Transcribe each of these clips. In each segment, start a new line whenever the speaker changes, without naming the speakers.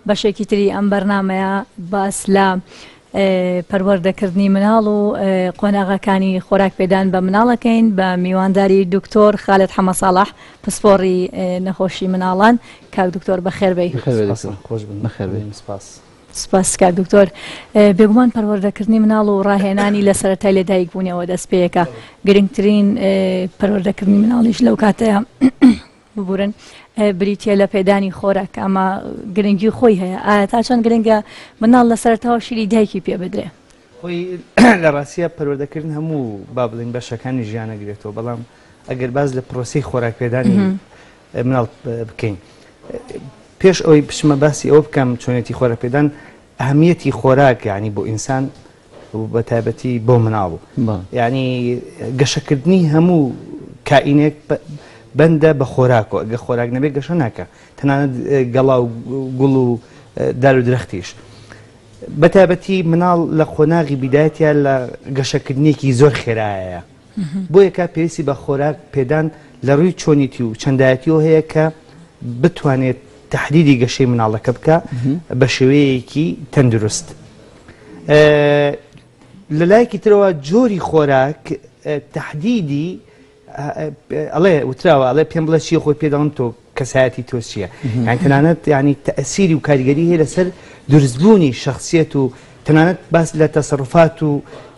بەشێکی تری ئەم بەرنامەیە باس لە پەروەردەکردنی مناڵ و قۆناغەکانی خۆراک پێدان بە مناڵەکەین بە میوانداری دکتۆر خالد حەمە ساڵح پسپۆڕی نەخۆشی مناڵان. کاک دکتۆر بەخێربێی.
سپاس.
سپاس کاک دکتۆر. بێگومان پەروەردەکردنی مناڵ و ڕاهێنانی لە سەرەتای لەدایکبوونەوە دەست پێیەکە، گرنگترین پەروەردەکردنی مناڵیش لەو کاتەیە ببورن بریتە لە پێدانی خۆراک، ئەمە گرنگی خۆی هەیە. ئایا تا چەند گرنگە مناڵ لە سەرەتاوە شیری دایکی پێ بدرێ؟
خۆی لە ڕاستیە پەروەردەکردن هەموو با بڵین بەشەکانی ژیانەگرێتەوە، بەڵام ئەگەر باز لە پرۆسەی خۆراک پێدانی مناڵ بکەین، پێش ئەوەی بچمە باسی ئەوە بکەم چۆنێتی خۆراک پێدان، ئەهمیەتی خۆراک یعنی بۆ ئینسان بە تایبەتی بۆ مناڵ، یعنی گەشەکردنی هەموو کائینێک بەندە بە خۆراکەوە. ئەگەر خۆراک نەبێت گەشە ناکە، تەنانەت گەڵا و گوڵ و دار و درەختیش. بە تایبەتی مناڵ لە قۆناغی بیدایەتیا لە گەشەکردنێکی زۆر خێرایە، بۆیەکە پێویستی بە خۆراک پێدان لە ڕووی چۆنیتی و چەندایەتیەوە هەیە کە بتوانێت تهدیدی گەشەی مناڵەکە بکە بە شێوەیەکی تەندروست. لە لایەکی ترەوە جۆری خۆراک تهدیدی ئەڵێ وتراوە، ئەڵێ پێم بڵێ چی خۆی پێ دەڵم تۆ کەسایەتی تۆ چییە. یان تەنانەت ینی تەسیری و کاریگەری هەیە لەسەر دروستبوونی شخصیت و تەنانەت باس لە تەسەڕفات و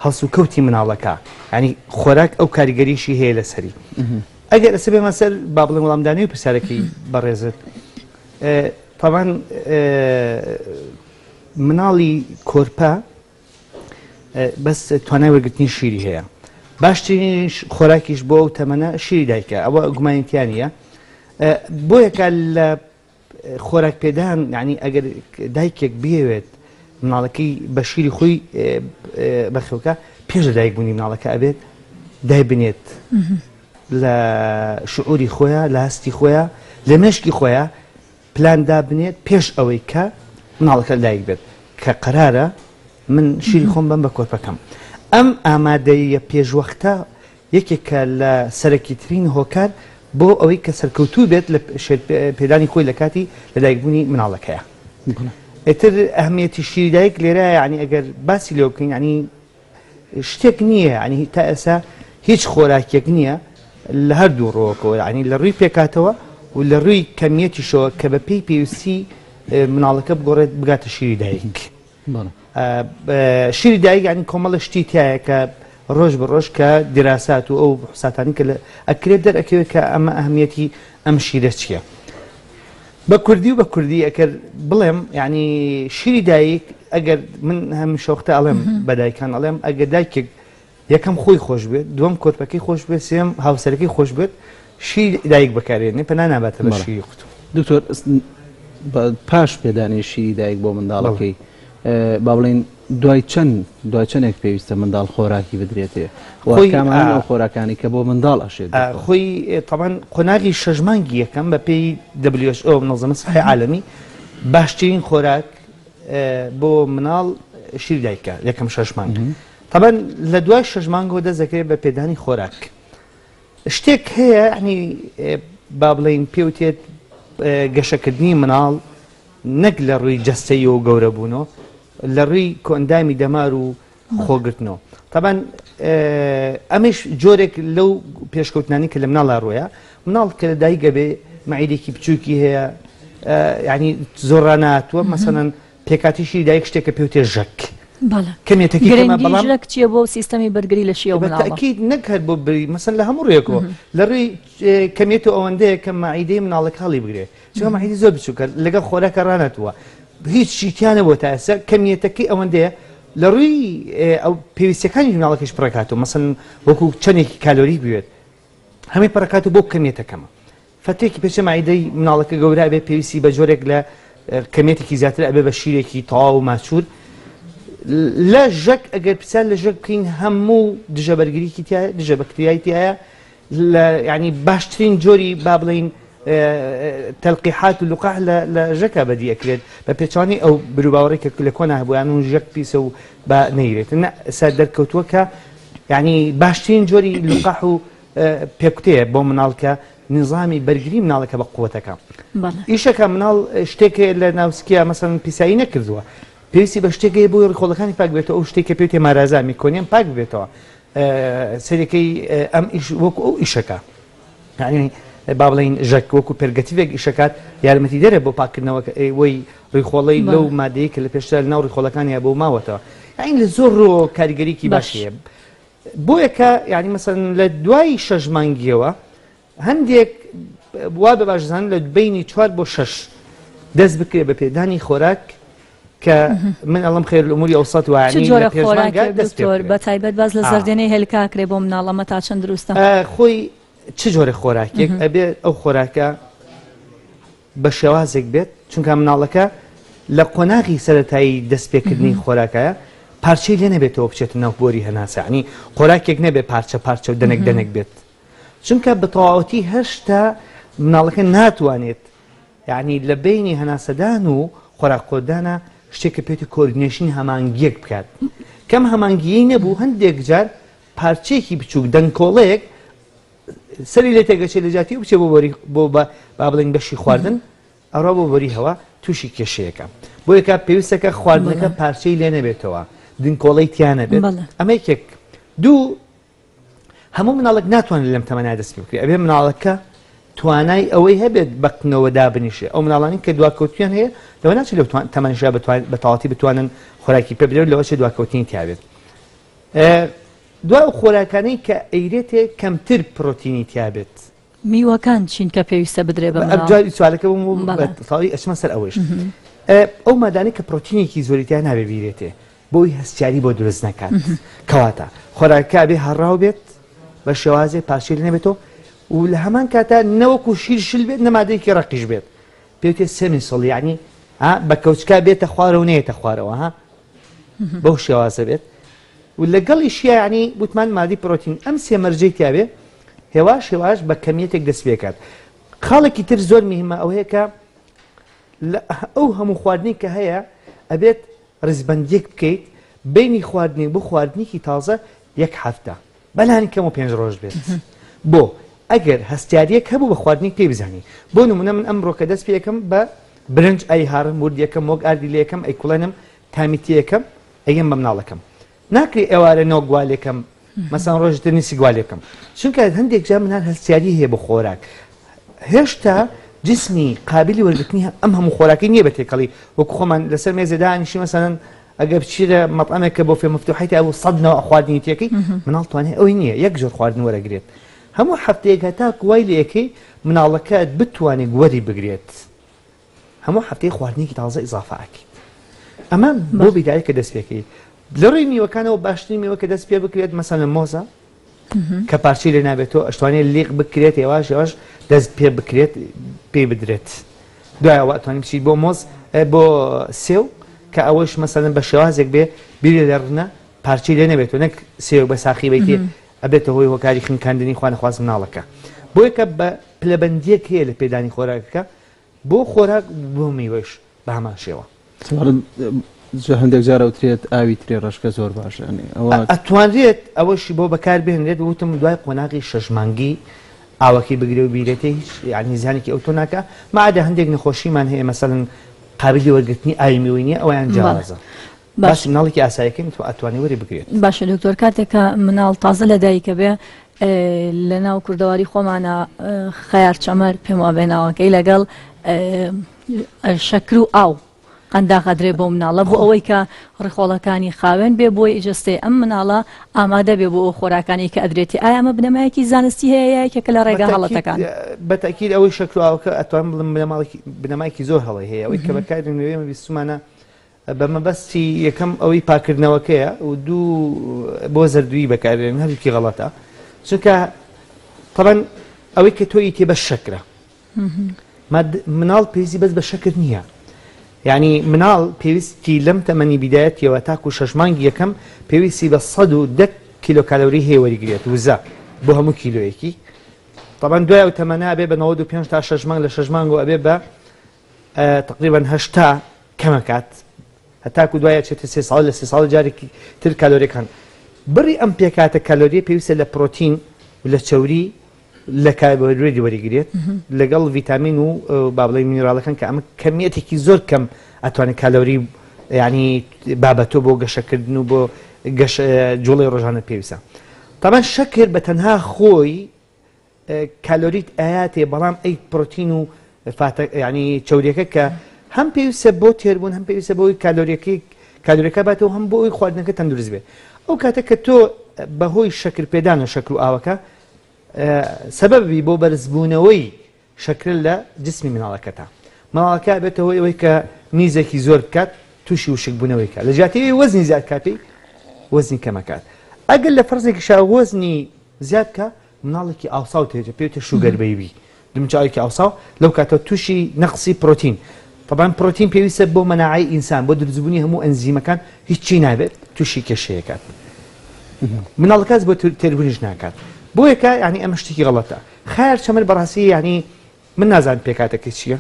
هەڵسوکەوتی مناڵەکە، ینی خۆراک ئەو کاریگەریشی هەیە لەسەری. ئەگەر ئەسە بێمە سەر با بڵێم وەڵامدانەوەی پرسیارەکەی بەڕێزت، تاوان مناڵی کۆرپە بەس توانای وەرگرتنی شیری هەیە، باشترین خۆراکیش بۆ ئەو تەمەنە شیری دایکە، ئەوە گومانی تیا نییە. بۆیەکە لە خۆراک پێدان یعنی ئەگەر دایکێک بێوێت مناڵەکەی بە شیری خۆی بەخێوکە، پێش لە دایکبوونی مناڵەکە ئەبێت دای بنێت لە شعوری خۆیان، لە هەستی خۆیان، لە مێشکی خۆیان پلان دابنێت پێش ئەوەی کە مناڵەکە لایک بێت کە قەرارە من شیری خۆم بەم بە کۆرپەکەم. ئەم ئامادەیە پێشوەختە یەکێکە لە سەرەکیترین هۆکار بۆ ئەوەی کە سەرکەوتوو بێت لە پێدانی خۆی لە کاتی لەدایکبوونی مناڵەکەیە. ئیتر ئەهمیەتی شیری دایک لێرە یعنی ئەگەر باسی لێ بکەین یعنی شتێک نییە، یعنی تا ئێستا هیچ خۆراکێک نییە لە هەردوو ڕۆکەوە، یعنی لە ڕووی پێکاتەوە و لە ڕووی کەمیەتیشەوە کە بە پێی پێویستی مناڵەکە بگۆڕێت بگاتە شیری دایک. شیری دایک یعنی کۆمەڵە شتی تایە کە ڕۆژ بە ڕۆژ کە دیراسات و ئەو حساتانی کە ئەکرێت دەرئەکەوێت کە ئەمە ئەهمیەتی ئەم شیرە چییە. بە کوردی و بە کوردی ئەگەر بڵێم یعنی شیری دایک، ئەگەر من هەمیشە وەختە ئەڵێم بە دایکان ئەڵێم ئەگەر دایکێک یەکەم خۆی خۆش بێت، دووەم کۆرپەکەی خۆش بێت، سێم هاوسەرەکەی خۆش بێت، شیری دایک بەکارێنێ پەنا ناباتە بە شیری قوتوو.
دکتۆر پاش پێدانی شیری دایک بۆ منداڵەکەی با بڵین دوای چەند دوای چەندێک پێویستە منداڵ خۆراکی بدرێتێ؟ کامان ئەو خۆراکانی کە بۆ منداڵ ئەشێت؟
خۆی تەبان قۆناغی شەش مانگی یەکەم بە پێی WHO منظمە صحی عالمی باشترین خۆراک بۆ مناڵ شیر دایکە یەکەم شەش مانگ. تەبان لە دوای شەش مانگەوە دەست دەکرێت بە پێدانی خۆراک. شتێک هەیە ینی با بڵین پێوتێت گەشەکردنی مناڵ نەک لە ڕووی جەستەیی و گەورە بوونەوە، لە ڕووی کۆئەندامی دەمار و خۆگرتنەوە. تەبان ئەمەش جۆرێک لەو پێشکەوتنانی کە لە مناڵا ڕۆیە. مناڵ کە لە دایک ئەبێ مەعیدێکی بچووکی هەیە، یعنی زۆر ڕاناتووە. مەسەلەن پێکاتی شیری دایک شتێکە پێوتێ ژەک، کەمێتەکی کەمە، بەڵام
ژەک چییە بۆ سیستەمی بەرگری لە شیەوە؟
تەئکید نەک هەر بۆ بری، مەسەن لە هەموو ڕێکەوە لە ڕووی کەمێت و ئەوەندەیە کە مەعیدەی مناڵەکە هەڵی بگرێ، چونکە مەعیدەی زۆر بچووکە لەگەڵ خۆراکە ڕاناتووە، هیچ شیتیانە بۆ تا ئێستا کەمیەتەکەی ئەوەندەیە لە ڕووی ئەو پێویستیەکانی مناڵەکەش پڕکاتەوە، مەسەن وەکو چەندێکی کالۆری بوێت هەمووی پڕکات و بۆ کەمیەتەکەمە. فەتێکی پێچە مەعیدەی مناڵەکە گەورە ئەبێ پێویستی بە جۆرێک لە کەمیەتێکی زیاتر ئەبێ بە شیرێکی تەواو و ماچوور. لە ژەک ئەگەر پرسیار لە ژەک بکەین هەموو دژە بەرگریکی تایە، دژە بەکتریای تایە، لە ینی باشترین جۆری با بڵین تەلقیحات و لقاح لە ژەکا بەدی ئەکرێت، بە پێچوانی ئەو بروباوەڕی کە لە کۆنا هەبوویان و ژەک پیسە و با نەیرێت. نە سەر دەرکەوتووە کە ینی باشترین جۆری لقاح و پێکوتەیە بۆ مناڵ کە نظامی بەرگری مناڵەکە بە قوتەکە. ئیشەکە مناڵ شتێک هەیە لە ناوسکیا مەسەن پیسایی نەکردووە پێویستی بە شتێک هەیە بۆی ڕیخۆڵەکانی پاک بێتەوە ئەو شتێک کە پێوتێ مارازا meconium پاک بێتەوە سەرەکەی ئەم ئیش وەکو ئەو ئیشەکە یعنی با بڵێین ژەک وەکو purgative ێک ئیشەکات یارمەتی دەرە بۆ پاکردنەوە وەی ڕیخۆڵەی لەو مادەیە کە لە پێشتر ناو ڕیخۆڵەکانیا بۆ ماوەتەوە یعنی لە زۆر ڕۆ کاریگەریکی باشی هەیە بۆیە کە یعنی مەسەن لە دوای شەش مانگیەوە هەندێک وا بە باش زانن لە بینی چوار بۆ شەش دەست بکرێ بە پێدانی خۆراک کە من ئەڵم خێر الامور اوسط
وانی چ جۆرە خۆراکێک دکتۆر بە تایبەت باس لە زەردێنەی هێلکە ئەکرێ بۆ مناڵ ئەمە تا چەند دروستە؟
خۆی چ جۆرە خۆراکێک ئەبێ ئەو خۆراکە بە شێوازێک بێت چونکە مناڵەکە لە قۆناغی سەتایی دەستپێکردنی خۆراکایە پارچەی لێ نەبێتەوە بچێتە ناو بۆری هەناسە ینی خۆراکێک نەبێت پارچە پارچە و دەنک دەنک بێت چونکە بە تەواوەتی هێشتا مناڵەکە ناتوانێت یعنی لە بینی هەناسەدان و خۆراک قۆدانە شتێک کە پێێتی coordination هەمانگیەک بکات کەم هەمانگیی نەبوو هەندێک جار پارچەیەکی بچووک دەنکۆڵەیەک سەری لێ تێگەچێت لە جاتی و بچێ بۆ بۆری بۆ با بڵێین بەشی خواردن ئەڕا بۆ بۆری هەوا تووشی کێشەیەکە بۆیەکە پێویستەکە خواردنەکە پارچەی لێ نەبێتەوە دنکۆڵەی تیا نەبێت ئەمە یەکێک دوو هەموو مناڵێک ناتوانێت لەم تەمەنای دەست پێ بکرێت ئەبێ مناڵەکە توانای ئەوەی هەبێت بەقنەوە دابنیشێ ئەو مناڵانی کە دواکەوتیان هەیە لەوە ناچێت لەو تەمەنیشا بە تەواوەتی بتوانن خۆراکی پێ بدرێت لەوە چێ دواکەوتنی تیابێت دوای ئەو خۆراکانەی کە ئەیرێتێ کەمتر پرۆتینی تیابێت.
میوەکان چین کە پێویستە بدرێ بە مناڵ؟
جاری سوالەکە بووم و بە تەواوی ئەچمە سەر ئەوەیش. ئەو مادانەی کە پرۆتینێکی زۆری تیا نابێ بیرێتێ بۆی هەستیاری بۆ دروست نەکات. کەواتە خۆراکەکە ئەبێ هەڕاو بێت بە شێوازێ پارچەی لێ نەبێتەوە و لە هەمان کاتا نەوەکو شیر شل بێت نە مادەیەکی ڕەقیش بێت. پێوتێ semi solid یعنی بە کەوچکا بێتە خوارەوە نەیەتە خوارەوە ها بەو شێوازە بێت و لەگەڵیشیا یعنی وتمان مادی پرۆتین ئەم سێ مەرجەی تیابێ هێواش هێواش بە کەمیەتێک دەست پێکات خاڵێکی تر زۆر مهمە ئەوەیە کە لە ئەو هەموو خواردنی کە هەیە ئەبێت ڕیزبەندیەک بکەیت بینی خواردنی بۆ خواردنێکی تازە یەک هەفتە بەلانی کەم و پێنج ڕۆژ بێت بۆ ئەگەر هەستیاریەک هەبوو بە خواردنی پێی بزانی بۆ نمونە من ئەمڕۆ کە دەست پێەکەم بە برنج ئەی هاڕم ورد یەکەم وەک ئاردی لێکەم ئەی کوڵێنم تامی تێکەم ئەیەم بە مناڵەکەم ناکرێ ئێوارە نۆک وا لێکەم مەسەن ڕۆژی تر نیسک وا لێکەم چونکە هەندێک جار منال هەستیاری هەیە بۆ خۆراک هێشتا جسمی قابلی وەرگرتنی ئەم هەموو خۆراکی نییە بە تێکەڵی وەکو خۆمان لەسەر مێزێ دانیشی مەسەن ئەگەر بچیرە مەطعەمێک کە بۆفێ مفتوحی تا بوو سەد نەوە خواردنی تێکەی مناڵ توانای ئەوەی نییە یەک جۆر خواردن وەرەگرێت هەموو هەفتەیەک هەتا وای لەکەی مناڵەکە بتوانێت وەری بگرێت هەموو هەفتەی خواردنێکی تازە ئیزافە ئەکەیت ئەمە بۆ بیدایە کە دەست پێکەی لە ڕووی میوەکانەوە باشترین میوە کە دەست پێ بکرێت مەسەلەن مۆزە کە پارچەی لێ نابێتەوە ئەشتوانێت لیق بکرێت هێواش هێواش دەست پێ بکرێت پێی بدرێت دوایەوە ئەتوانین بچیت بۆ مۆز بۆ سێو کە ئەوەش مەسەلەن بە شێوازێک بێ بیرێ لە ڕنە پارچەی لێ نەبێتەوە نەک سێو بە ساخی بیتێ ئەبێتە هۆی هۆکاری خنکاندنی خوانەخواست مناڵەکە بۆیە کە بە پلەبەندیەک هەیە لە پێدانی خۆراکەکە بۆ خۆراک بۆ میوەش بە هەمان شێوە.
هەندێک جار ئەوترێت ئاوی ترێ ڕەشکە زۆر باشە یانی ئەوە.
ئەتوانرێت ئەوەشی بۆ بەکار بهێنرێت وتم دوای قۆناغی شەش مانگی ئاوەکەی بگرێ و بیرێتێ هیچ یانی زیانێکی ئەوتۆ ناکا مەعدا هەندێک نەخۆشیمان هەیە مەسەلەن قابلی وەرگرتنی ئاوی میوەی نییە ئەویان جیاوازە باسی مناڵێکی ئاسایەکەین تۆ ئەتوانێ وەری بگرێت.
باشە دکتۆر کاتێک کە مناڵ تازە لە دایکە بێ لە ناو کوردەواری خۆمانە خەیار چەمەر پێم وابێ ناوەکەی لەگەڵ شەکر و ئاو قەنداغ ئەدرێ بۆ مناڵە بۆ ئەوەی کە ڕیخۆڵەکانی خاوێن بێ بۆی جەستەی ئەم مناڵە ئامادە بێ بۆ ئەو خۆراکانی کە ئەدرێتی ئایا ئەمە بنەمایەکی زانستی هەیە یا یەکێکە لە ڕێگا هەڵەتەکان؟
بەتەکید ئەوەی شەکر و ئاوەکە ئەتوانم بڵێم بنەمایەکی زۆر هەڵەی هەیە ئەوەی کە بەکاری نوێ بیستومانە بە مەبەستی یەکەم ئەوەی پاکردنەوەکەیە و دوو بۆ زەردوویی بەکارێن هەردووکی غەڵەتە چونکە تەبەن ئەوەی کە تۆی تێ بە شەکرە مناڵ پێویستی بەس بە شەکر نییە یعنی مناڵ پێویستی لەم تەمەنی بیدایەتیەوە تاکو شەش مانگی یەکەم پێویستی بە 110 کیلۆ کالۆری هەیە وەریگرێت وزە بۆ هەموو کیلۆیەکی طبعا دوای ئەو تەمەنە ئەبێ بە 95 تا 6 مانگ لە 6 مانگەوە ئەبێ بە تقریبا 80 کەمەکات هەتاکو دوای ئەچێتە سێ ساڵ لە سێ ساڵ جارێکی تر کالۆریەکان بڕی ئەم پێکاتە کالۆریە پێویستە لە پرۆتین و لە چەوری لە کاربۆهێدرێتی وەریگرێت لەگەڵ ڤیتامین و با بڵێین مینراڵەکان کە ئەمە کەمیەتێکی زۆر کەم ئەتوانێت کالۆری یعنی بابەتۆ بۆ گەشەکردن و بۆ گەش جوڵەی ڕۆژانە پێویستە تامان شەکر بە تەنها خۆی کالۆریت ئااتێ بەڵام ئەی پرۆتین و فاتە یعنی چوریەکە کە هەم پێویستە بۆ تێربوون هەم پێویستە بۆی کالۆریەکەی کالۆریەکە باتەوە هەم بۆ ئەوی خواردنەکە تەندروست بێت ئەو کاتە کە تۆ بەهۆی شەکر پێدان و شەکر و ئاوەکە سەبەبی بۆ بەرزبوونەوەی شەکرە لە جسمی مناڵەکەتا مناڵەکە ئەبێتە هۆی ئەوەی کە میزێکی زۆر بکات تووشی وشکبوونەوەی کات لە جیاتی ئەوەی وەزنی زیاد کات پێی وەزنی کەمەکات ئەگەر لە فەرزێکیشا وەزنی زیاد کە مناڵێکی ئاوساو تێجە پێوتە sugar baby دمچاوێکی ئاوساو لەو کاتە تووشی نەقسی پرۆتین طبعا پرۆتین پێویستە بۆ مەناعەی ئینسان بۆ دروستبوونی هەموو ئەنزیمەکان هیچی نابێت تووشی کێشەیەکات مناڵەکەس بۆ تێربوونیش ناکات بۆیەکە یعنی ئەمە شتێکی غەڵەتە خایار چەمەر بەڕاستی یعنی من نازانم پێکاتەکەی چییە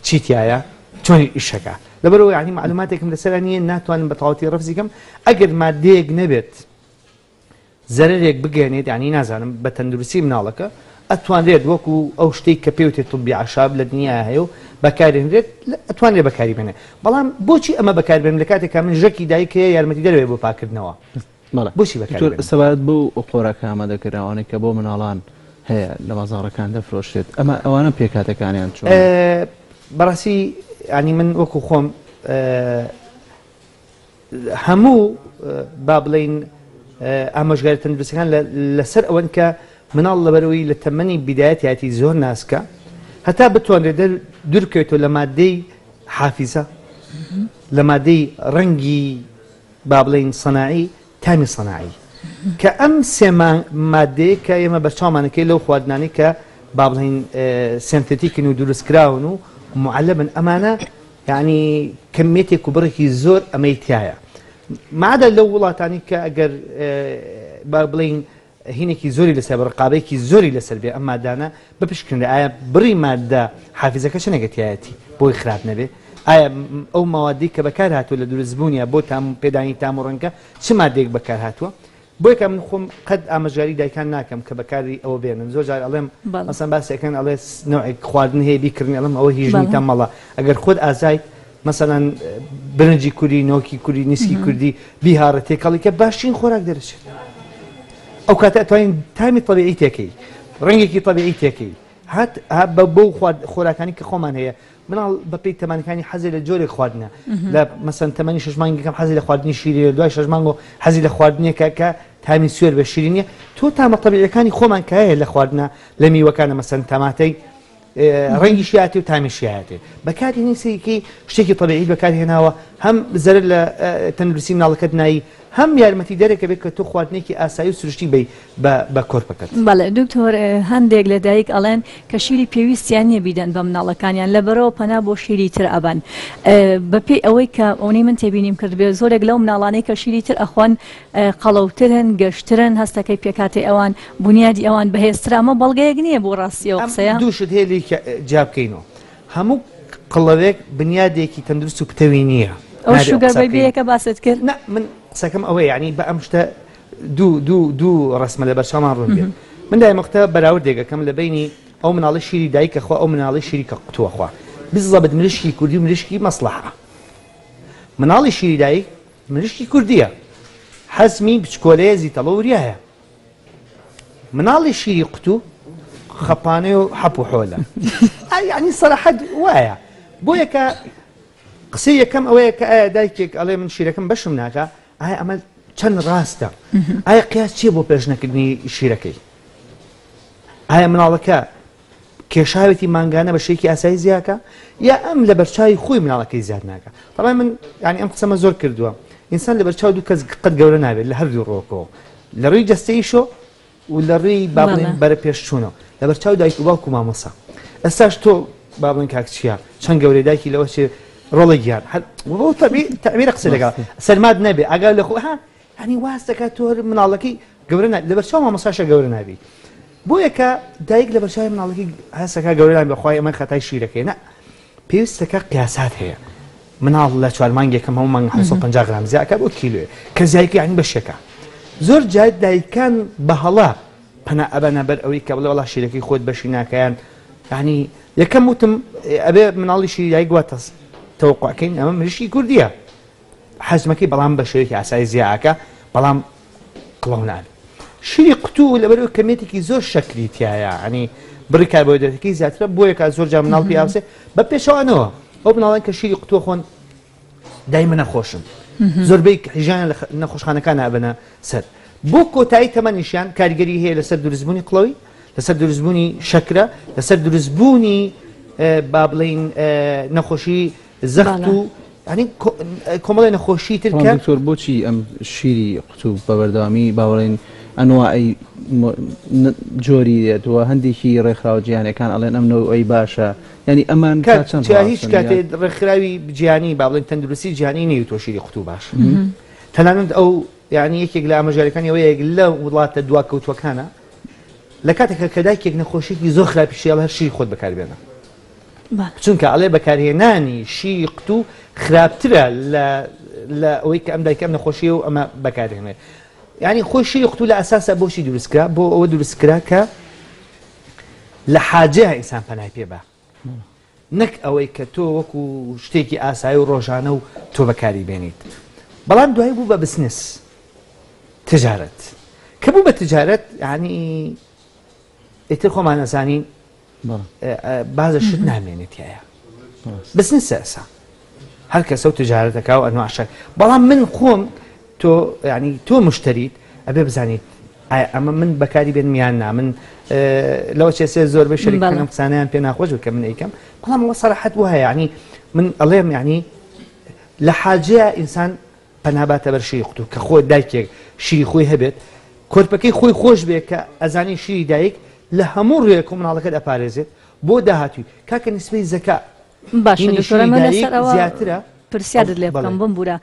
چی تایە چۆنی ئیشەکە لەبەرەوە یعنی معلوماتێکم لەسەر نییە ناتوانم بە تەواوەتی ڕەفزی کەم ئەگەر مادەیەک نەبێت زەرەرێک بگەێنێت یعنی نازانم بە تەندروستی مناڵەکە ئەتوانرێت وەکو ئەو شتێک کە پێوتێت طبی عشاب لە دنیا هەیە و بەکارێنرێت ئەتوانرێت بەکاری بێنێ بەڵام بۆچی ئەمە بەکاربێنم لە کاتێکا من ژەکی دایک هەیە یارمەتی دەرەوەی بۆ پاکردنەوە بۆچی بەکاری بێنم؟
سەبارەت بەو خۆراکە ئامادەکراوانەی کە بۆ مناڵان هەیە لە بازاڕەکان دەفرۆشرێت ئەمە ئەوانە پێکهاتەکانیان چۆنە؟
بەڕاستی یانی من وەکو خۆم هەموو با بڵێین ئامۆژگاری تەندروستەکان لەسەر ئەوەن کە مناڵ لەبەرەوەی لە تەمەنی بیدایەتیاتی زۆر ناسکە هەتا بتوانرێت دوورکەوێتەوە لە مادەی حافیزە لە مادەی ڕەنگی با بڵێین سەناعی تامی سەناعی کە ئەم سێ مادەیە کە ئێمە بەرچاومانەکەی لەو خواردنانەی کە با بڵێین سێنتێتیکن و دروستکراون و معلبن ئەمانە یعنی کەمیەتێک و بڕێکی زۆر ئەمەی تایە مادە لەو وڵاتانی کە ئەگەر با بڵین هینێکی زۆری لەسەر بێ ڕقابەیەکی زۆری لەسەر بێ ئەم مادانە بپشکنرێ ئایا بڕی مادە حافیزەکە چەنێکە تیایەتی بۆی خراپ نەبێ ئایا ئەو مەوادەی کە بەکار هاتووە لە دروستبوونیا بۆ تام پێدانی تام و ڕەنگە چ مادەیەک بەکار هاتووە بۆیە کە من خۆم قەت ئامۆژگاری دایکان ناکەم کە بەکاری ئەوە بێنن زۆر جار ئەڵێم مەسەن باسێکەن ئەڵێ نەوعێک خواردن هەیە بیکڕین ئەڵێم ئەوە هیچ نیتە مەڵە ئەگەر خۆت ئازایت مەسەلەن برنجی کوری نۆکی کوری نیسکی کوردی بیهاڕە تێکەڵی کە باشترین خۆراک دەرەچێت ئەو کاتە ئەتوانین تامی طبیعی تێکەی ڕەنگێکی طبیعی تێکەی هات بە بەو خۆراکانی کە خۆمان هەیە مناڵ بەپێی تەمەنەکانی حەزی لە جۆرێک خواردنە لە مەسەن تەمەنی شش مانگەکەم حەزی لە خواردنی شیرینە دوای شش مانگۆ حەزی لە خواردنێکە کە تامی سوێر بە شیرینیە تۆ تامە طبیعیەکانی خۆمان کە هەیە لە خواردنە لە میوەکانە مەسەن تەماتەی ڕەنگی شیاتی و تامی شیاتی بەکاری هێنی سەیرکەی شتێکی طبیعی بەکار هێناوە هەم زەرەر لە تەندروستی مناڵەکەت نایی هەم یارمەتی دەرێکە بێت کە تۆ خواردنێکی ئاسایی و سروشتی بی بە کۆرپەکەت.
بەڵێ دکتۆر هەندێک لە دایک ئەڵێن کە شیری پێویستیان نییە بیدەن بە مناڵەکانیان لەبەرەوە پەنا بۆ شیری تر ئەبەن بەپێی ئەوەی کە ئەونەی من تێبینیم کردبێ زۆرێک لەو مناڵانەی کە شیری تر ئەخۆن قەڵەوترن، گەشترن، هەستەکەی پێکهاتەی ئەوان، بونیادی ئەوان بەهێزترە، ئەمە بەڵگەیەک نییە بۆ ڕاستی ئەو
ئەم
قسەیە؟
دوو شت هەیە لێی جیا بکەینەوە، هەموو قڵەوێک بنیادێکی تەندروست و پتەوی نییە،
ئەو
نابێ ئەو
sugar
قسە بکەین.
baby یە کە باست کرد؟
نا من قسەکەم ئەوەیە یانی بە ئەم شتە دوو دوو دوو ڕەسمە لەبەر چاومان ڕوون بێت. من دایم وەختە بەراوردێک ئەکەم لە بەینی ئەو مناڵەی شیری دایک ئەخوا ئەو مناڵەی شیری کە قوتوو ئەخوا بزەبت مریشکی کوردی و مریشکی مەسڵەحە. مناڵی شیری دایک مریشکی کوردیە حەزمی بچکۆلەیە زیتەڵە وریایە مناڵی شیری قوتو خەپانەی و حەپ و حۆلە یعنی سەراحەت وایە بۆیە کە قسەی یەکەم ئەوەیە کە ئایا دایکێک ئەڵێ من شیرەکەم بەشم ناکە ئایا ئەمە چەند ڕاستە ئایا قیاس چییە بۆ پێش نەکردنی شیرەکەی ئایا مناڵەکە کێشاوێتی مانگانە بە شێکی ئاسایی زیاکە یا ئەم لە بەرچاوی خۆی مناڵەکەی زیاد ناکە طبعا من یعنی ئەم قسەمە زۆر کردووە ئینسان لە بەرچاو دوو کەس قەت گەورە نابێت لە هەردوو ڕۆکەوە لە ڕووی جەستەیشۆ و لە ڕووی با بڵێین بەرە پێشچوونەوە لە بەرچاو دایک و باوک و مامۆسا ئێستاش تۆ با بڵێن کاک چیا چەند گەورەی دایکی لەوە چێ ڕۆڵە گیان هەر بۆ تەبی تەعبیرە قسە لەگەڵ سەرمات نەبێ ئاگا لە خۆ ها یعنی واز دەکات تۆ هەر مناڵەکەی گەورە نا لەبەرچاو مامۆستاشە گەورە نابی بۆیە کە دایک لەبەرچاوی مناڵەکەی هەستەکە گەورە نابی بەخوای ئەمە خەتای شیرەکەی نا پێویستەکە قیاسات هەیە مناڵ لە چوار مانگێکم هەموو مانگ 750 گرام زیاکە بۆ کیلوێ کە زیایکە یعنی بەشێکە زۆر جار دایکان بە هەڵە پەنا ئەبەنە بەر ئەوەی کە بڵێ وەڵا شیرەکەی خۆت بەشی ناکەیان یعنی یەکەم وتم ئەبێ مناڵی شیری دایک وا تەوەقعکەین ئەمە مریشکی کوردیە حەجمەکەی بەڵام بە شێوەیەکی ئاسایی زیاکە بەڵام قڵەو نابێت شیری قوتوو لەبەرەوە کەمێتێکی زۆر شەکری تایە ینی بڕی کاربۆهیدراتەکەی زیاترە بۆیە کە زۆر جار مناڵ پێ ئاوسێ بە پێچەوانەوە ئەو مناڵان کە شیری قوتووە خۆن دایمە نەخۆشن زۆربەی ژیان لە نەخۆشخانەکان ئەبەنە سەر بۆ کۆتایی تەمەنیشیان کاریگەری هەیە لەسەر دروستبوونی قڵەوی لەسەر دروستبوونی شەکرە لەسەر دروستبوونی با بڵین نەخۆشی زەخت و ینی کۆمەڵی نەخۆشی تر کە
دکتۆر بۆچی ئەم شیری قوتوو بە بەردەوامی با بڵێین ئەنواعی جۆری دێت و هەندێکی ڕێکخراوە جیهانیەکان ئەڵێن ئەم نەوعی باشە یانی ئەمان تا
کاک
چەند
چیا هیچ
ڕاستن
کاتێ
یان
ڕێکخراوی جیهانی با بڵێن تەندروستی جیهانی نەیوتوە شیری قوتوو باشە تەنانەت ئەو یعنی یەکێک لە ئامۆژگاریەکانی ئەوەیە لە وڵاتە دواکەوتوەکانە لە کاتێکا کە دایکێک نەخۆشیەکی زۆر خراپی شێڵ هەر شیری خۆت بەکاربێنە چونکە ئەڵێ بەکارهێنانی شیری قوتوو خراپترە لە لە ئەوەی کە ئەم دایکە ئەم نەخۆشیە و ئەمە بەکارهێنێ یعنی خۆی شیری قوتوو لە ئەساسا بۆچی دروستکرا بۆ ئەوە دروستکرا کە لە حاجەیا ئینسان پەنای پێ با نەک ئەوەی کە تۆ وەکو شتێکی ئاسایی و ڕۆژانە و تۆ بەکاری بێنیت بەڵام دوای بوو بە بسنس تجارەت کە بوو بە تجارەت یعنی ئیتر خۆمان ئەزانین بازە شت نامێنێت تایە بزنسە ئەسا هەر کەسە و تجارەتەکە و ئەنواع شەر بەڵام من خۆم تۆ ینی تۆ مشتریت ئەبێ بزانیت ئایا ئەمە من بەکاری بێنم یان نا من لەوە چێسێ زۆربەی شەریکەکانم قسانیان پێ ناخۆش بوو کە من ئەیکەم بەڵام ئەوە سەراحەت وایە یعنی من ئەڵێم یعنی لە حاجەیە ئینسان پەنا باتە بەر شیری قوتوو کە خۆ دایکێک شیری خۆی هەبێت کۆرپەکەی خۆی خۆش بێ کە ئەزانی شیری دایک لە هەموو ڕوویەک و مناڵەکەت ئەپارێزێت بۆ داهاتووی کاکە نسبەی زەکا
باشە
هینی
دکتۆر
شیری
ئەمە
دایک
لەسەر ئەوە
زیاترە
پرسیارت لێ
بەڵێ
بکەم بمبورە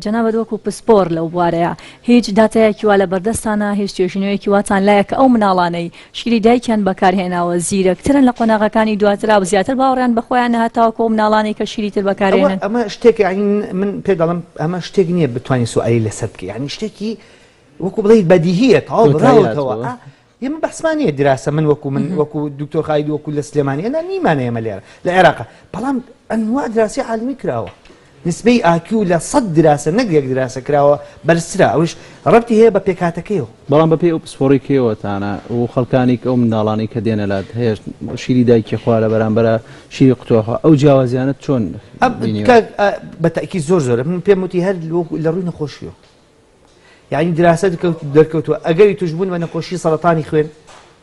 جەنابت وەکو پسپۆر لەو بوارەیە هیچ داتایەکی وا لە بەردەستانە هیچ توێژینەوەیەکی واتان لایە کە ئەو مناڵانەی شیری دایکیان بەکارهێناوە زیرەکترن لە قۆناغەکانی دواترا و زیاتر باوەڕیان بە خۆیانە هەتاوەکو ئەو مناڵانەی کە شیری تر
ئەوە
بەکارێنن؟
ئەمە شتێک یعنی من پێ دەڵێم ئەمە شتێک نییە بتوانین سوئالی لەسەر بکەی یعنی شتێکی وەکو بڵێی بەدیهیە تەواو
کۆتایی
بڕاوەتەوە
هاتووە.
ئا ئێمە بەحسمان نییە دراسە من وەکو من وەکو دکتۆر خالید وەکو لە سلێمانی ئەنا نیمانە ئێمە لێرە لە عێراق بەڵام ئەنوا دراسی عالمی کراوە نسبەی ئاکیو لە سەد دراسە نەک یەک دراسە کراوە بەرزترە ئەوش ڕەبتی هەیە بە پێکهاتەکەیەوە.
بەڵام بەپێی ئەو پسپۆڕی کێوەتانە و خەڵکانی کە ئەو منداڵانەی کە دێنە لات هەیە شیری دایکی خوا لە بەرامبەرا شیری قوتوە خوا ئەو جیاوازیانەت چۆن بینیوە؟
کاک بە تەئکید زۆر زۆرە من پێم وتی هەر لە ڕووی نەخۆشیەوە یعنی دراسە دەرکەوتووە ئەگەری توشبوون بە نەخۆشی سەرەتانی خوێن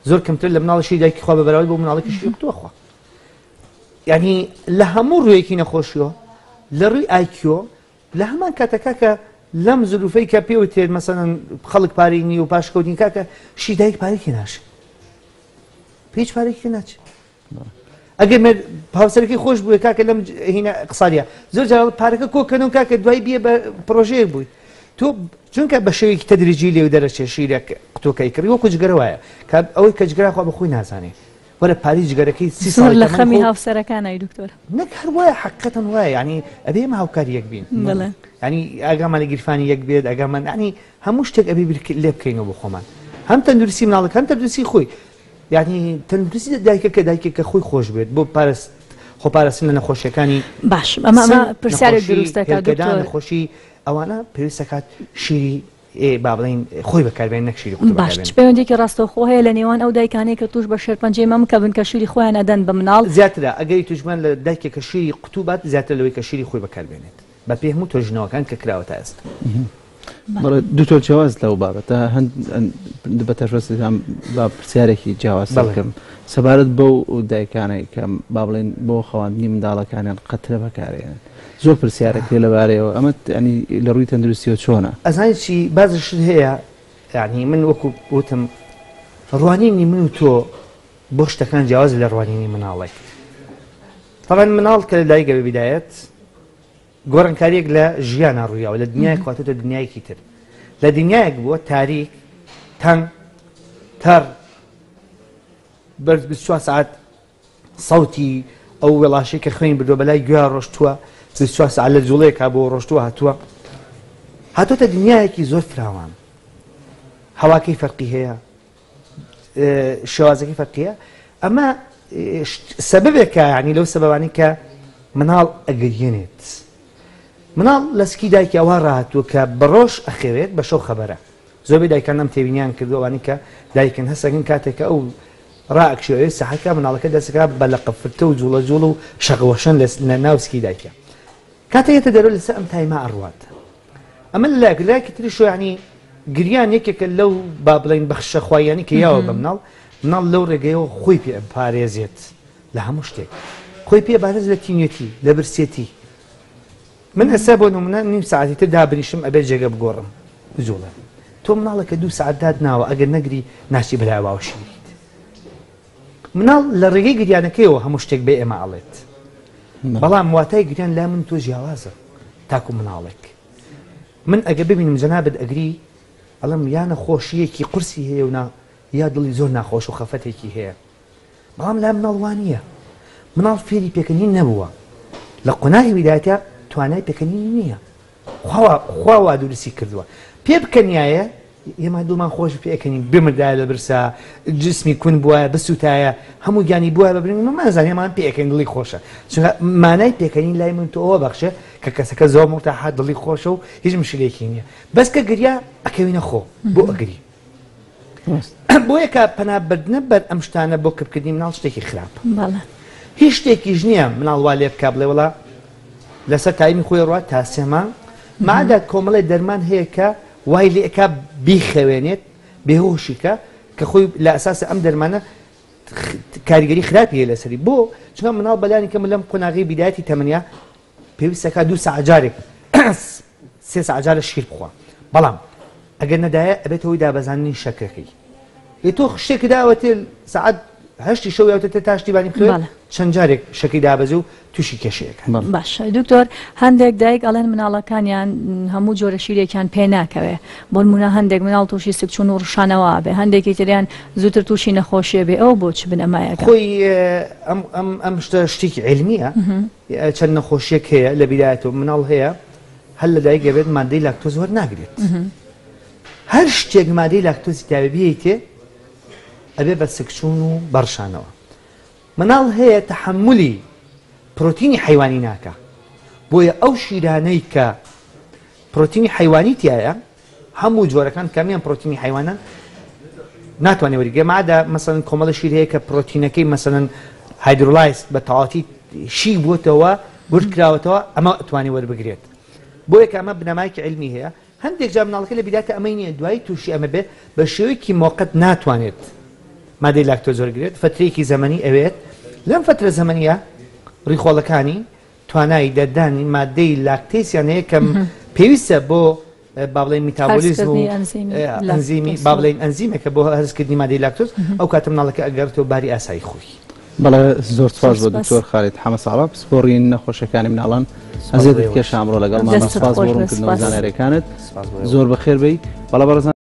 زۆر کەمتر لە مناڵی شیری دایکی خوا بە بەراورد بۆ مناڵێکی شیری قوتوە خوا یعنی لە هەموو ڕوویەکی نەخۆشیەوە لە ڕووی ئایکیۆ لە هەمان کاتە کاکە لەم زروفەی کە پێوتێت مەسەن خەڵک پارەی نیە و پاشکەوتین کاکە شیر دایک پارێکی ناشێت هیچ پارێکی ناچێت ئەگەر مێر هاوسەرەکەی خۆش بووە کاکە لەم هینە قساریە زۆر جار پارەکە کۆکەنەوە کاکە دوای بیە بە پرۆژەیەک بووی تۆ چونکە بە شێوەیەکی تەدریجی لێو دەرەچێ شیرێک قوتوەکەی کڕی وەکو جگەرە وایە کە ئەوەی کە جگەرە خوا بە خۆی نازانێ وەرە پارەی جگەرەکەی سی
زۆر
ساڵی
لە
تەمەنی
خەمی
خۆ
هاوسەرەکانای دکتۆر.
نەک هەر وایە حەقیقەتەن وایە یعنی ئەبێ ئێمە هاوکاری یەک بین
بەڵێ.
یعنی ئاگامان لە گیرفانی یەک بێت ئاگامان یعنی هەموو شتێک ئەبێ بیر لێ بکەینەوە بۆ خۆمان هەم تەندروستی مناڵەکە هەم تەندروستی خۆی یعنی تەندروستی دایکەکە دایکێک کە خۆی خۆش بێت بۆ پارست خۆپارستن لە نەخۆشیەکانی
باش ئەمە ئەمە
سن
پرسیارێک
نەخۆشی
دروست دەکات
هێلکەدان
دکتۆر
نەخۆشی ئەوانە پێویست دەکات شیری با بڵێین خۆی بەکاربێن نەک شیری قوتو
باش چ
بەکاربێن.
پەیوەندیەکی ڕاستەوخۆ هەیە لە نێوان ئەو دایکانەی کە توش بە شێرپەنجەی مەمکە بن کە شیری خۆیان ئەدەن بە مناڵ؟
زیاترە ئەگەری توشبوان لە دایکێک کە شیری قوتو بات زیاترە لەوەی کە شیری خۆی بەکاربێنێت بە پێی هەموو توێژینەوەکان کە کراوە تا ئێستا.
بەڵێ دکتۆر جیاواز لەو بابەتە هەند بە تەشوەستان با پرسیارێکی جیاواز بکەم سەبارەت بەو دایکانەی کە با بڵێن بۆ خەواندنی منداڵەکانیان قەترە بەکارێنن زۆر پرسیارە کرێ لەبارەیەوە ئەمە ینی لە ڕووی تەندروستیەوە چۆنە؟
ئەزانی چی بازە شت هەیە یعنی من وەکو وتم ڕوانینی من و تۆ بۆ شتەکان جیاواز لە ڕوانینی مناڵێک طبعا مناڵ کە لە دایکە بە بیدایەت گۆڕانکاریەک لە ژیانا ڕوویاوە لە دنیایەک هاتۆتە دنیایەکی تر لە دنیایەک بووە تاریک تەنگ تەڕ بەرز 24 ساعت سەوتی ئەو وێڵاشەی کە خوێنی بردووە بەلای گوێیا ڕۆشتووە 24 ساعت لە جوڵەیەکا بۆ ڕۆشتووە هاتووە هاتۆتە دنیایەکی زۆر فراوان هەواکەی فەرقی هەیە. شێوازەکەی فەرقیە. ئەمە سەبەبێکە، یعنی لەو سەبەبانەی کە مناڵ ئەگریێنێت. مناڵ لە سکی دایکی ئەوها ڕاهاتووە کە بە ڕۆژ ئەخەوێت بە شەو خەبەرە. زۆربەی دایکان ئەم تێبینیان کردووە، ئەوانەی کە دایکن هەستەکەن کاتێک کە ئەو ڕائەکشێ ئەوێ سەحەکە مناڵەکە دەستەکە بە لەقەفرتە و جوڵە جوڵ و شەقوەشەن لە ناو سکی دایکە. کاتێک یەتە دەرەوە لەسەر ئەم تایمە ئەڕوات. ئەمە لەلایەک، لەلایەکی تریشەوە یعنی گریان یەکێکە لەو با بڵێین بەخشە خواییانەی کە یاوە بە مناڵ، مناڵ لەو ڕێگەیەوە خۆی پێ ئەپارێزێت لە هەموو شتێک، خۆی پێ ئەپارێزێت لە تینوێتی، لە برسێتی. من ئێستا بۆ نمونە نیم سەعاتی تر دابنیشم ئەبێ جێگە بگۆڕم بجوڵێم. تۆ مناڵێکە دوو سەعات دات ناوە ئەگەر نەگری ناچی بەلای باوەشی گریت. مناڵ لە ڕێگەی گریانەکەیەوە هەموو شتێک بە ئێمە ئەڵێت، بەڵام واتای گریان لا من تۆ جیاوازە تاکو مناڵێک. من ئەگە ببینم جەنابت ئەگری ئەڵم یا نەخۆشیەکی قورسی هەیە و نا یا دڵی زۆر ناخۆش و خەفەتێکی هەیە، بەڵام لا مناڵ وا نییە. مناڵ فێری پێکەنین نەبووە، لە قۆناغی ویلایەتە توانای پێکەنینی نییە. خوا وا دروستی کردووە پێ بکەنیایە ئێمە دڵمان خۆش پێکەنین، بمردایە لە برسا، جسمی کون بوایە، بسووتایە، هەموو گیانی بوایە بە برین، مەزانێ ئێمان پێکەنین دڵی خۆشە. چونکە مانای پێکەنین لای من تۆ ئەوە بەخشێ کە کەسەکە زۆر مرتاحە، دڵی خۆشە و هیچ مشکلێکی نییە. بەس کە گریا ئەکەوینە خۆ، بۆ ئەگری. بۆیە کە پەنابردنە بەر ئەم شتانە بۆ کپکردنی مناڵ شتێکی خراپە. هیچ شتێکیش نییە مناڵ وا لێ بکا بڵێ وڵا لەسەر تایمی خۆی ڕوات تا سێ مانگ، مادە کۆمەڵێ دەرمان هەیە کە وای لێ ئەکا بیخەوێنێت، بێهۆشی کە، کە خۆی لە ئەساسە ئەم دەرمانە کاریگەری خراپی هەیە لەسەری. بۆ چونکە مناڵ بەلانی کەم لەم قۆناغی بیدایەتی تەمەنیا پێویستەکە دوو ساعت جارێک سێ ساعت جارە شیر بخوا، بەڵام ئەگەر نەدایە ئەبێت هۆی دابەزاندنی شەکرەکەی. ئێ تۆ شتێک داوەتێ ساعت هەشتی شەو یاوتە تا شتی بانی بخوێ، چەند جارێک شەکری دابەزێ و تووشی کێشەیەکە.
باشە دکتۆر، هەندێک دایک ئەڵێن مناڵەکانیان هەموو جۆرە شیرێکیان پێ ناکەوێ، بۆ نمونە هەندێک مناڵ تووشی سکچوون و ڕشانەوە بێ، هەندێکی تریان زووتر تووشی نەخۆشیە بێ، ئەو بۆ چ بنەمایەکە؟
خۆی ئەم شتە شتێکی عیلمیە، چەند نەخۆشیەک هەیە لە بیدایەتەوە مناڵ هەیە هەر لە دایک ئەبێت مادەی لاکتۆز وەرناگرێت، هەر شتێک مادەی لاکتۆزی تیاوێ بیەیتێ ئەبێ بە سکچوون و بەڕشانەوە. مناڵ هەیە تەحەمولی پرۆتینی حەیوانی ناکا، بۆیە ئەو شیرانەی کە پرۆتینی حەیوانی تایە هەموو جۆرەکان کامیان پرۆتینی حیوانە ناتوانێت وەریگرێت، مادە مەسەلەن کۆمەڵە شیر هەیە کە پرۆتینەکەی مەسەلەن hydrolyze بە تەواوەتی شی بووەتەوە ورد کراوەتەوە ئەمە ئەتوانێت وەربگرێت. بۆیە کە ئەمە بنەمایەکی عیلمی هەیە. هەندێک جار مناڵەکە لە بیدایەتە ئەمەی نییە، دوایی تووشی ئەمە بێت بە شێوەیەکی مۆقەت ناتوانێت مادەی لاکتۆز وەرگرێت، فترەیەکی زەمەنی ئەوێت. لەم فترە زەمەنیە ڕیخۆڵەکانی توانای دەردانی مادەی لاکتەیسیان هەیە کە پێویستە بۆ با بڵێین میتابۆلیزم و ئەنزیمی با بڵێین ئەنزیمێکە بۆ هەرسکردنی مادەی لاکتۆز، ئەو کاتە مناڵەکە ئەگەڕێتەوە باری ئاسایی خۆی.
بەڵێ زۆر سپاس بۆ دکتۆر خالید حەمە ساڵح پسپۆڕی نەخۆشیەکانی مناڵان ئەزیەتت کێشا ئەمڕۆ لەگەڵمان. سپاس بۆ ڕوونکردنەوە زانیاریەکانت، زۆر بەخێر بێی. بەڵێ بەڕێزان.